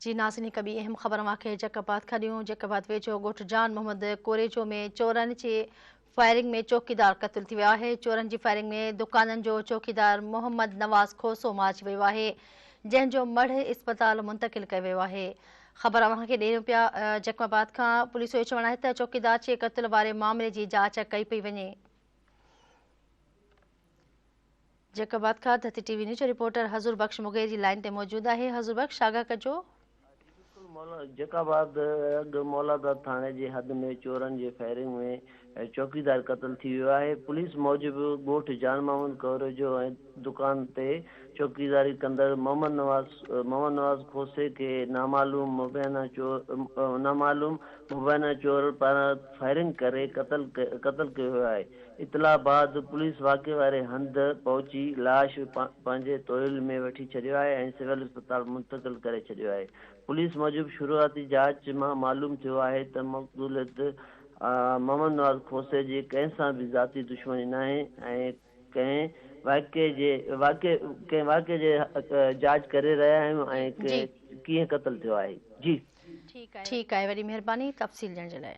جي ناظرين هڪ ٻي اهم خبر اوهان کي جيڪب آباد کان ڏيون، جيڪب آباد ويجهو ڳوٺ جان محمد ڪوريجو ۾ چورن جي فائرنگ ۾ چوڪيدار قتل ٿي ويو آهي، چورن جي فائرنگ ۾ دڪانن جو چوڪيدار محمد نواز کوسو مارجي ويو آهي، جنهن جو مڙهه اسپتال منتقل ڪيو ويو آهي. خبر اوهان کي ڏيون پيا جيڪب آباد کان پوليس جو چوڻ آهي ته چوڪيدار جي قتل واري معاملي جي جاچ ڪئي پئي وڃي. جيڪب آباد کان ڌرتي ٽي وي نيوز جو رپورٽر حضور بخش مغيري لائين تي موجود آهي حضور بخش آگاهه ڪجو. جي بلڪل جيڪب آباد اڳ مولاداد ٿاڻي جي حد ۾ چورن جي فائرنگ ۾ چوڪيدار قتل ٿي ويو آهي پوليس موجب ڳوٺ جان محمد ڪوريجو ۽ دڪان تي چوڪيداري ڪندڙ محمد نواز محمد نواز کوسي کي نامعلوم مبينا چور نامعلوم مبينا چور پاران فائرنگ ڪري قتل قتل ڪيو ويو آهي اطلاع بعد پوليس واقعي واري هنڌ پهچي لاش پنهنجي تحويل ۾ وٺي ڇڏيو آهي ۽ سول اسپتال منتقل ڪري ڇڏيو آهي. پوليس موجب شروعاتي جاچ مان معلوم ٿيو آهي ته مقتول محمد نواز کوسي جي ڪنهن سان به ذاتي دشمني ناهي ۽ ڪنهن واقعي جي ڪنهن واقعي جي جاچ ڪري رهيا آهيون ۽ ڪيئن قتل ٿيو آهي. جي. ٺيڪ آهي وڏي مهرباني تفصيل ڏيڻ جي لاء.